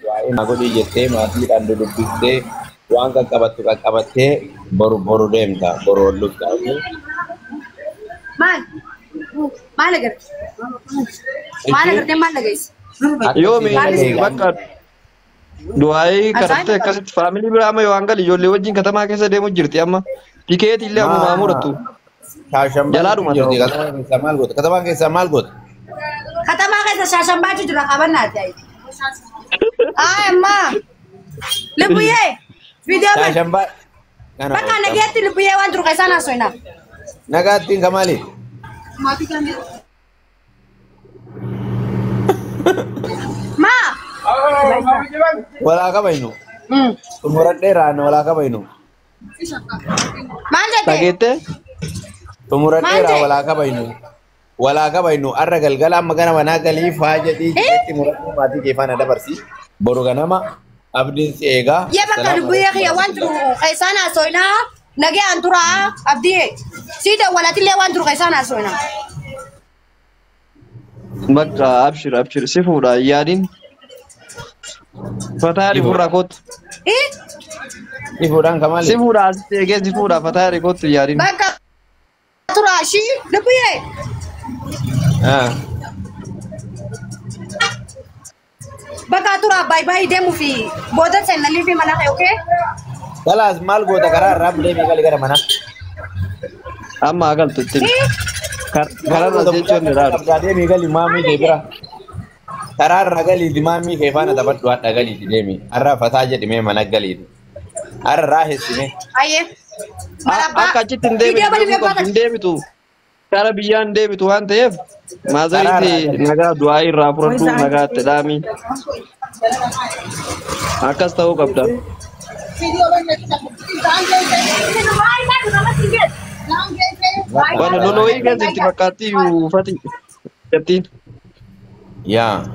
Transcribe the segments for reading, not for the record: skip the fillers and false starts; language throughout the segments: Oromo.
Du'aa'ii naa godhii jettee maatiidhaan dudubbiftee waan qaqqabattu qaqqabattee boru boru deemta boru ol dhufta. Maal? Maal agarte? Maal agartee maal dhageesse? Yoomi Akkasii bakka du'aa'ii kadhattee akkasitti faamilii biraa amma yoo hangali ijoollee wajjin katamaa keessa deemu jirti amma tikeetii illee ammumaa murattu. Shaashambaa Jalaa dhuma jirti ta'u. katamaa keessaa maal goota? Katamaa keessaa maal goota? Katamaa keessa shaashambaatu jira qabannaati. Ay amma. Lubbuyyee. Viidiyoo bari. Shaashambaa. Kana Bakka oolta. nagaatti lubbuyyee waan jiru keessaan haasofna. Nagaattiin kamaali? Maa. Walaa qabaynu. Xumuradheeraan walaa qabaynu. Maal jettee? Dhageettee? Xumuradheeraa Maal walaa qabaynu. Walaa qabaynu arra galgala amma gara manaa galii faa jedhii jetti muradhuu maatii kee faana dabarsi. Boru ganama abdiin si eegaa. Yee bakka lubbuyyee kiyya waan jiru keessaan haasofna. Nagee an turaa abdii. Sii dawwalatillee waan jiru keessaan haasofna. Bakka abshir abshir si fuudha yaadin. Fataa furraa kootu. Eh? Ifuudhaan kamaali? Si fuudha asitti eegee si fuudha fataa kootu yaadin. Bakka turaa shii lubbuyyee. Ah. Bakka turaa baay'ee baay'ee deemuu fi booda seenalii fi mana kee okee? Kalaas maal goota karaa irraa deemee gali gara manaa. Amma agaltu ittiin. Eh? Kararra jechuun ni dhaabu. Qabdaa deemee gali maamii kee bira. Karaa irra galiiti maamii kee faana taphadhu hadha galiiti deemi. Har'a fataa jedhimee mana galiiti. Har'a raahessime. Ayyee. Marabbaa. Akka achitti hin deebitu Viidiyoo bari beekuu qabdu hin deebitu. Kara biyyaa hin deebitu waan ta'eef maazariitti nagaa du'aa irraa fudhadhu nagaa itti dhaami. Akkas ta'uu qabda. Waan lolooyii keessa itti fakkaatti uffati. Jettiin. Yaa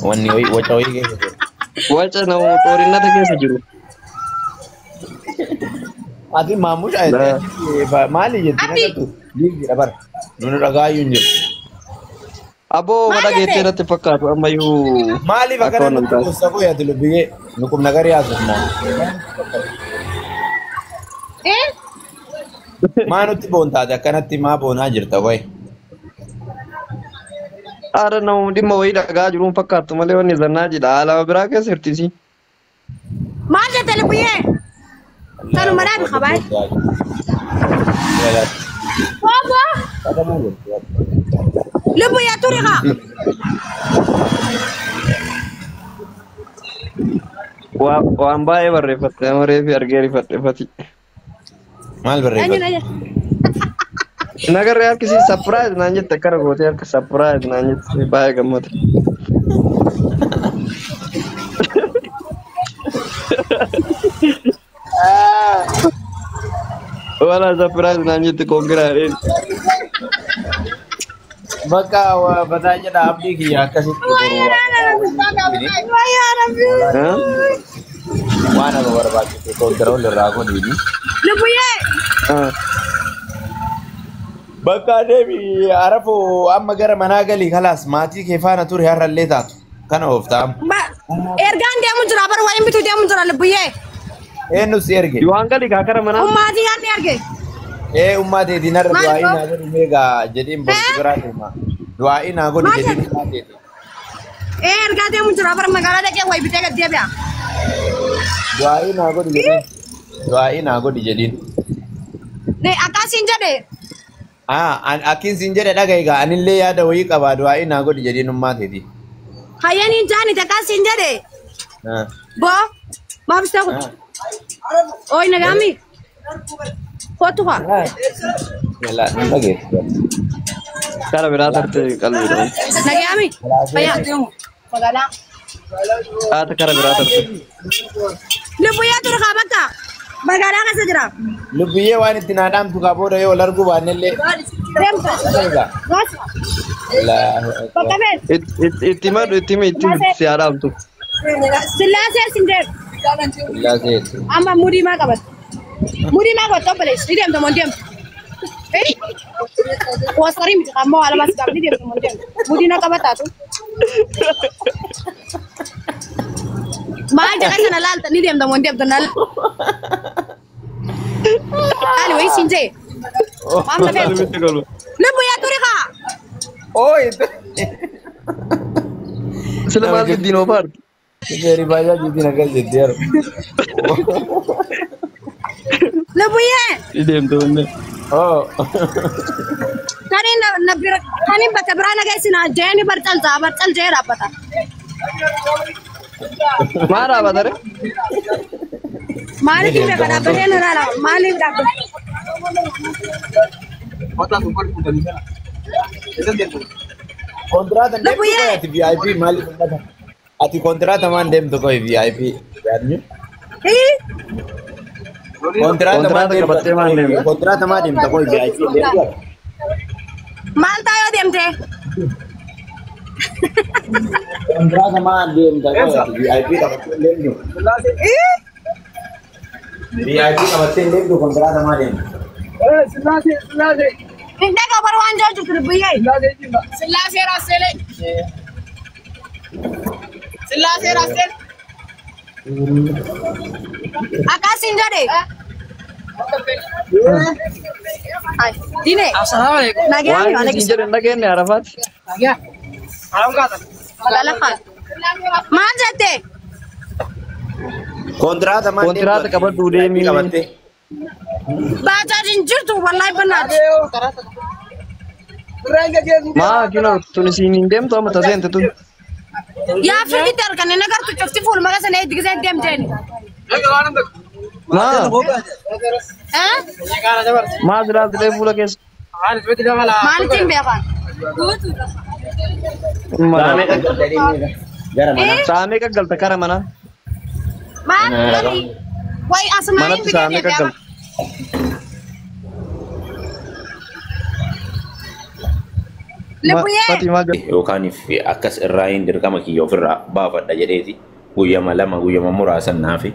wanni wayii waca wayii keessa jiru. Waca nama xoorinata keessa jiru. Ati maamush maali jetti Abdi. nagartu? Liiziidha bara. Nunu dhagaayyuu hin jiru. Aboo Maal mana geettee jette? irratti fakkaatu ammayyuu Maaliif akka akkana waan nutti hin taane. gosa koo yaati lubbiyyee nuqum nagarii haasofna. Eh? Maa nutti boontaate akkanatti maa boonaa jirta wayi. Haadha nama dhimma wayii dhagaa jiruun fakkaattu malee wanni zannaa jedha. Haala biraa keessa hirtisi. Maal jette lubbuyyee? Tanuma dhaabi qabaa. Booboo. Lubbuyyee turi haa. Waan baay'ee barreeffatte nama reefi argee rifadhe. Maal Eenyu barreeffate? na jedhe? Nagarree harkisii sapiraayiz naan jette akkana gootee harka sapiraayiz naan jette baay'ee gammade. Wala sapiraayiz naan jette koongiraadheen. Bakka bataa jedha abdii kiyya akkasitti boru Wayyaa Rabbi. waan nama barbaachisu koontirool irraa godhiini. Lubbuyyee. Bakka deemi arafoo amma gara manaa galii kalaas maatii kee faana ture har'allee taatu kana ooftaa amma. Ergaan deemu jira bara wayin bituu deemu jira lubbuyyee. Eenyu si erge? Yoo hangali kaa kara manaa. Ummaatii yaadni arge. Ee ummaa teetiin har'a Maal du'aa'ii koo? naa godhi meegaa jedhiin borti biraa deema. Du'aa'ii naa godhi Maal jedhiin jedhe? ummaa teetiin. Ee ergaa deemu jira bara magaalaa dhaqee wayi bitee gad deebi'a. Du'aa'ii naa godhi jedhiin. Du'aa'ii naa godhi jedhiin. Ne akkasiin jedhe. Ah, akkin siin jedhe dhaga'i egaa anillee yaada wayii qabaa du'aa'ii naa godhi jedhiin ummaa teetiin. Hayyaniin jaanite akkasiin jedhe. Ah, Boo. Maaf isa kutu. ah. Ooyi nagaami. Kootu haa. Yalla, nan dhageessu. Kara biraa tarte qalbiidhaan. Nagaami. Fayyaa. Magaalaa. Haata kara biraa tarte. Lubbuyyee turu haa bakka. Magaalaa keessa jira. Lubbiyyee waan itti naa dhaamtu kaa booda yoo wal arguu baannellee. Deemta. Egaa. Gaas. Allahu akbar. Bakka feet. Itti madhu itti himi itti himi si haa dhaamtu. Sillaasee sin jedhu. Illaaseetu. Amma mudii maa qabatte? Mudii maa qabatte obboleessi? Ni deemta moo hin deemtu? Eh? Wasarii miti ammoo waa lamas qaba. Ni deemta moo hin deemtu? Mudii na qabataatu. Maal jaqa sana laalta ni deemta moo hin deemtu na laali wayii siin jee. Maal na feetu? Lubbu yaa turi kaa. Ooyi. Sila maal ittiin oofaarti? Shufeerii baajaajiitiin akkas jetti yeroo. Lubbuyyee. Ni deemte wanne. Oo. Tani na bira tani bakka biraa na geessina jeeni barcal ja'a barcal jee dhaabbata. Maa dhaabata ree? Maaliif beeka dhaabbatee na laala maaliif dhaabbata? Kontiraata deemtu Lubbuyyee. koyi ati VIP maaliif ummata? Ati kontiraata maan deemtu koyi VIP? Yaadni? Hii? Kontiraata maan Kontiraata deemta qabattee maan deemta? Kontiraata maa deemta koyi VIP deemtu? Maal ta'a yoo deemte? Kontiraata maan deemta koyi ati VIP qabattee hin deemtu? Hii? VIP qabattee hin deemtu kontiraata maa deemta? Hin dhagaa bara waan jiru jirtu lubbuyyee. Sillaasee Raasseelee. Sillaasee Raasseel. Akkas hin jedhe. Diine. Assalaamu Nagaan Waan isin jedhe hin dhageenye Arafaati. Magaalaa Maal jette? Kontiraata maan deemtu? Kontiraata qabadhuu deemii. Qabattee. Baajaajiin jirtu wallahi bannaati. Maa kino tun isiin hin deemtu amma taseente tun. Yaa firditti arganne nagartu cufti fuuluma keessa na eeggisee deemteen. Maa Eh? maa silaaltilee fuula keessa. Maalittiin beekan? Saamee qaggalta gara manaa. Saamee qaggalta kara manaa. Maal gadi? Wayi asumaan Manatti bitee saamee deebi'a. qaggalta. Lubbuyyee. Fatimaa Yookaan akkas irraa hin dirqama kiyya ofirraa baafadha jedheeti guyyama lama guyyama muraasan naafi.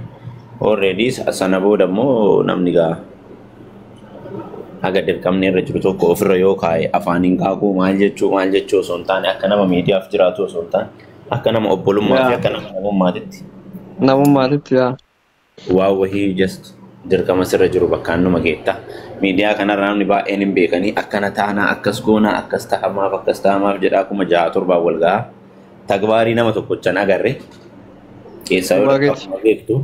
Already sana booda immoo namni gaa haga dirqamni irra jiru tokko ofirra yoo kaa'e afaaniin qaaquu maal jechuu osoo hin taane akka nama miidiyaaf jiraatu osoo hin taane akka nama obbolummaa fi akka nama namummaatitti Namummaatitti yaa. waan wahii just dirqama sirra jiru bakkaan numa geetta. Miidiyaa kanarra namni baay'een hin beekanii akkana taanaa akkas goonaa akkas ta'amaaf akkas ta'amaaf jedhaa 6,700 wal gahaa. Tagbaarii nama tokkochaan agarre keessaa yoo dhaqqabuma beektu.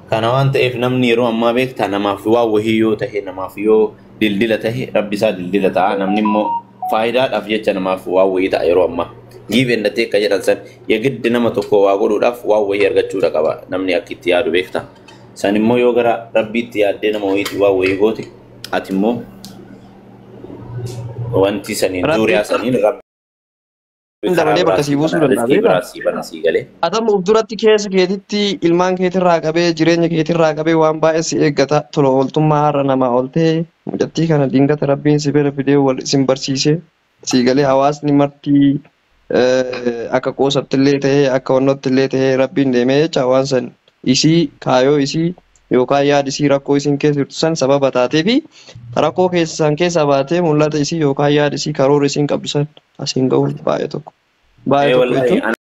Kana waan ta'eef namni yeroo ammaa beektaa namaaf waan wahii yoo tahe namaaf yoo dildila tahe rabbi isaa dildila ta'a namni immoo faayidaadhaaf jecha namaaf waan wahii ta'a yeroo ammaa. Give and take jedhan san yegiddi nama tokko waa godhuudhaaf waan wahii argachuudha qaba namni akka itti yaadu beekta. San immoo yoo gara rabbiitti yaaddee nama wayiitti waan wahii goote ati immoo wanti saniin duuriyaa saniin rabbi Dabalee bakka sii buusuu danda'a riskii beektaa? biraa sii bana sii galee. Atamu of duratti keessa keetitti ilmaan keetirraa qabee jireenya keetirraa qabee waan baay'ee si eeggata tola ooltummaa har'a namaa ooltee mucattii kana dingata rabbiin si bira fidee wal isin barsiise sii galee hawaasni marti akka qoosatti illee ta'ee akka wannootti illee ta'ee rabbiin deemee jecha waan san isii kaayoo isii yookaan yaada isii rakkoo isiin keessa jirtu san sababa taatee fi rakkoo keessan keessaa baatee mul'ata isii yookaan yaada isii karoora isiin qabdu san asiin ga'uun baay'ee tokko. Baay'ee Ee tokko wallahi jechuun.